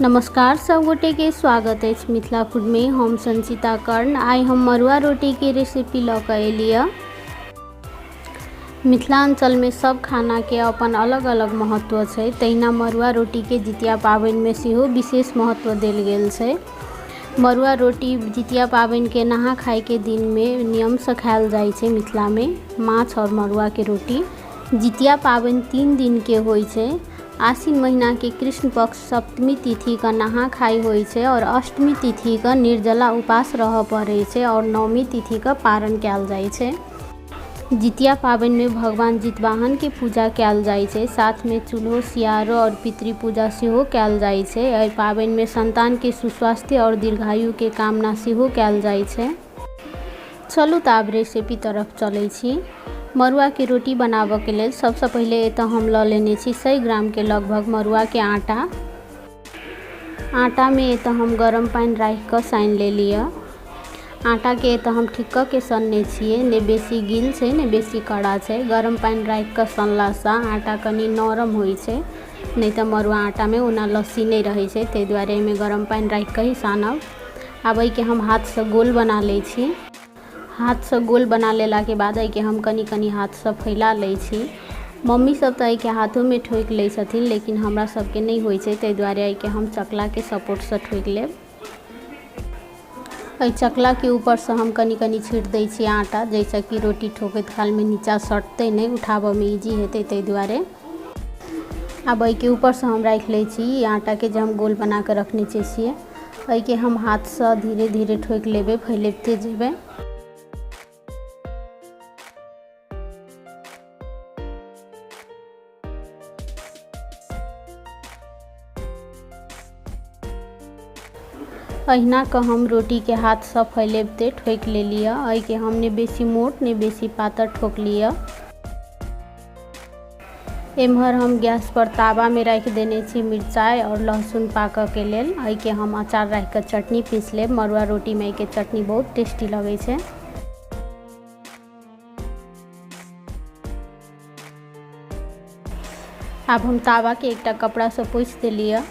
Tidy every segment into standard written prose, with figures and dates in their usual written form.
नमस्कार सब गोटे के स्वागत अछि मिथिला फूड में। हम संचिता कर्ण। आइ हम मरुआ रोटी के रेसिपी लऽ कऽ एलियै। मिथिलांचल में सब खाना के अपन अलग अलग महत्व छै, तहिना मरुआ रोटी के जितिया पाबनि में सेहो विशेष महत्व देल गेल छै। मरुआ रोटी जितिया पाबनि के नहा खाय के दिन में नियम से खायल जाइ छै मिथिला में, माछ और मरुआ के रोटी। जितिया पाबनि 3 दिन के होइ छै। आश्विन महीना के कृष्ण पक्ष सप्तमी तिथि के नहा खाय होइ छै और अष्टमी तिथि के निर्जला उपास रहऽ पड़ै छै और नवमी तिथि के पारण कयल जाइ छै। जितिया पाबनि में भगवान जितवाहन के पूजा कयल जाइ छै, साथ में चूल्हो सियारो और पितृ पूजा सेहो कयल जाइ छै। एहि पाबनि में संतान के सुस्वास्थ्य और दीर्घायु के कामना सेहो कयल जाइ छै। चलू तऽ आब रेसिपी तरफ चलै छी। मड़ुआके रोटी बनाबऽके लेल सबसँ पहिले एतऽ हम लऽ लेने छी 100 ग्रामके लगभग मड़ुआके आटा। आटामे एतऽ हम गरम पानि राखि कऽ सानि लेलियै। आटाके एतऽ हम ठीक कऽ के सनने छियै, ने बेसी गील छै ने बेसी कड़ा छै। गरम पानि राखि कऽ सनलासँ आटा कनि नरम होइ छै, नहि तऽ मड़ुआ आटामे ओना लस्सी नहि रहै छै, ताहि दुआरे एहिमे गरम पानि राखि कऽ ही सानब। आब एहिके हम हाथसँ गोल बना लै छी। हाथसँ गोल बना लेलाके बाद एहिके हम कनि कनि हाथसँ फैला लै छी। मम्मी सब तऽ एहिके हाथोमे ठोकि लै छथिन, लेकिन हमरा सबके नहि होइ छै, ताहि दुआरे एहिके हम चकलाके सपोर्टसँ ठोकि लेब। एहि चकलाके ऊपरसँ हम कनि कनि छीट दै छी आटा, जाहिसँ कि रोटी ठोकैत कालमे नीचाँ सटतै नहि, उठाबऽमे इजी हेतै, ताहि दुआरे। आब एहिके ऊपरसँ हम राखि लै छी ई आटाके जे हम गोल बना कऽ रखने छियै से। एहिके हम हाथसँ धीरे धीरे ठोकि लेबै, फैलेबिते जेबै। अहिना कऽ हम रोटीके हाथसँ फैलेबिते ठोकि लेलियै। एहिके हम ने बेसी मोट ने बेसी पातर ठोकलियै। एम्हर हम गैस पर तावामे राखि देने छी मिरचाइ आओर लहसुन पाकऽके लेल। एहिके हम अचार राखि कऽ चटनी पीस लेब। मड़ुआ रोटीमे एहिके चटनी बहुत टेस्टी लगै छै। आब हम तावाके एकटा कपड़ासँ पोछि देलियै।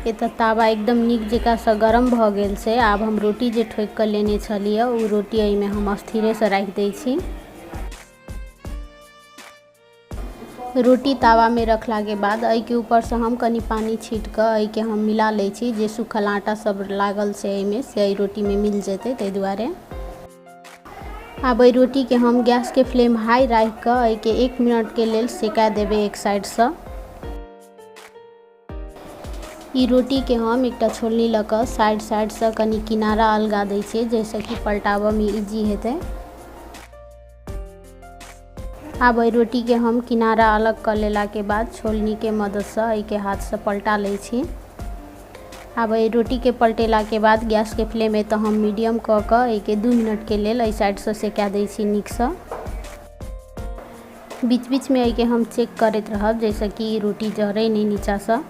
एतऽ तावा एकदम नीक जकाँसँ गरम भऽ गेल छै। आब हम रोटी जे ठोकि कऽ लेने छलियै ओ रोटी एहिमे हम स्थिरेसँ राखि दै छी। रोटी तावामे रखलाके बाद एहिके ऊपरसँ हम कनि पानि छीट कऽ एहिके हम मिला लै छी। जे सूखल आटा सब लागल छै एहिमे से एहि रोटीमे मिल जेतै, ताहि दुआरे। आब एहि रोटीके हम गैसके फ्लेम हाई राखि कऽ एहिके 1 मिनटके लेल सेका देबै एक साइडसँ। ई रोटीके हम एकटा छोलनी लऽ कऽ साइड साइडसँ कनि किनारा अलगा दै छियै, जाहिसँ कि पलटाबऽमे इजी हेतै। आब एहि रोटीके हम किनारा अलग कऽ लेलाके बाद छोलनीके मददसँ एहिके हाथसँ पलटा लै छी। आब एहि रोटीके पलटेलाके बाद गैसके फ्लेम एतऽ हम मीडियम कऽ कऽ एहिके 2 मिनटके लेल एहि साइडसँ सेका दै छी नीकसँ। बीच बीचमे एहिके हम चेक करैत रहब, जाहिसँ कि रोटी जरै नहि नीचाँसँ।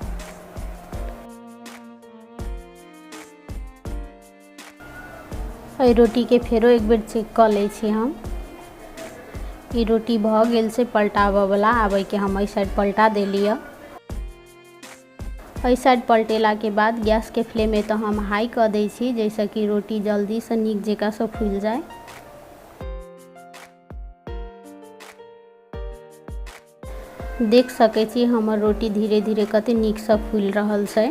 एहि रोटीके फेरो एक बेर चेक कऽ लै छी हम। ई रोटी भऽ गेल छै पलटाबऽवला। आब एहिके हम एहि साइड पलटा देलियै। एहि साइड पलटेलाके बाद गैसके फ्लेम एतऽ हम हाई कऽ दै छी, जाहिसँ कि रोटी जल्दीसँ नीक जकाँसँ फुलि जाय। देख सकै छी हमर रोटी धीरे धीरे कते नीकसँ फुलि रहल छै।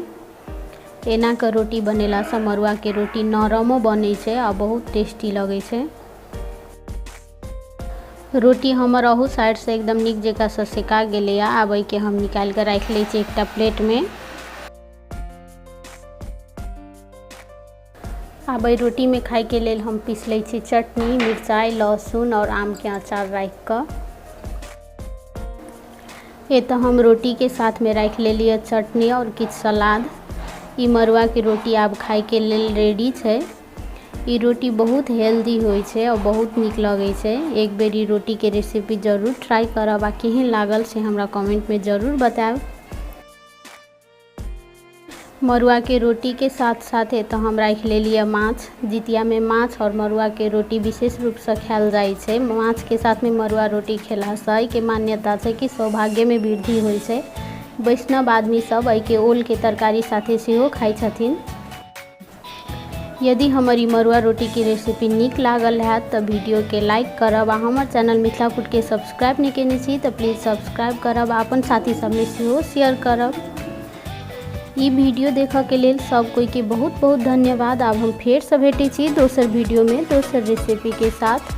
एना कऽ रोटी बनेलासँ मड़ुआके रोटी नरमो बनै छै आ बहुत टेस्टी लगै छै। रोटी हमर अहू साइडसँ एकदम नीक जकाँसँ सेका गेलैए। आब एहिके हम निकालि कऽ राखि लै छी एकटा प्लेटमे। आब एहि रोटीमे खाइके लेल हम पीस लै छी चटनी, मिरचाइ, लहसुन आओर आमके अचार राखि कऽ। एतऽ हम रोटीके साथमे राखि लेलियै चटनी आओर किछु सलाद। ई मड़ुआके रोटी आब खाइके लेल रेडी छै। ई रोटी बहुत हेल्दी होइ छै आओर बहुत नीक लगै छै। एक बेर ई रोटीके रेसिपी जरूर ट्राई करब आ केहन लागल से हमरा कमेंटमे जरूर बतायब। मड़ुआके रोटीके साथ साथ एतऽ हम राखि लेलियै माछ। जितियामे माछ आओर मड़ुआके रोटी विशेष रूपसँ खायल जाइ छै। माछके साथमे मड़ुआ रोटी खेलासँ एहिके मान्यता छै कि सौभाग्यमे वृद्धि होइ छै। वैष्णव आदमी सब एहिके ओलके तरकारी साथे सेहो खाइ छथिन। यदि हमर ई मड़ुआ रोटीके रेसिपी नीक लागल हैत तऽ वीडियोके लाइक करब आ हमर चैनल मिथिला फूडके सब्सक्राइब नहि कयने छी तऽ प्लीज सब्सक्राइब करब आ अपन साथी सबमे सेहो शेयर करब। ई वीडियो देखऽके लेल सब कोइके बहुत बहुत धन्यवाद। आब हम फेरसँ भेटै छी दोसर वीडियोमे दोसर रेसिपीके साथ।